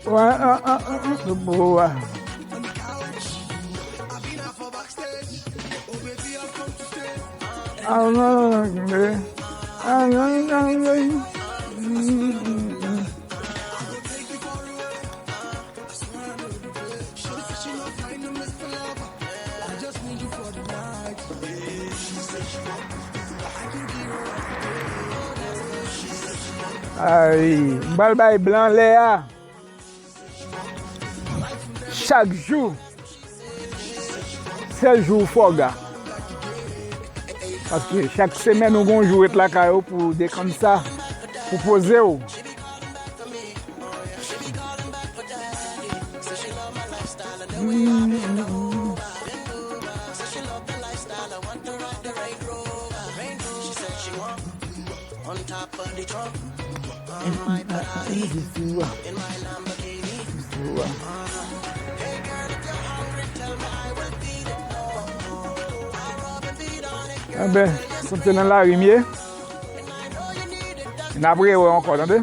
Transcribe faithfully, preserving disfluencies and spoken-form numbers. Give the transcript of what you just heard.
Wa, a, a, a, a, bo, wa. A, non, non, non, a, non, non, non, non. Ay, m pral bay blan lè a. Chak jou, sèl jou w fòga. Paske chak semèn ou gon jou ret lakay ou pou dekann sa, pou poze w. Enben, se nan lari m ye. N ap rewè ankò, tande?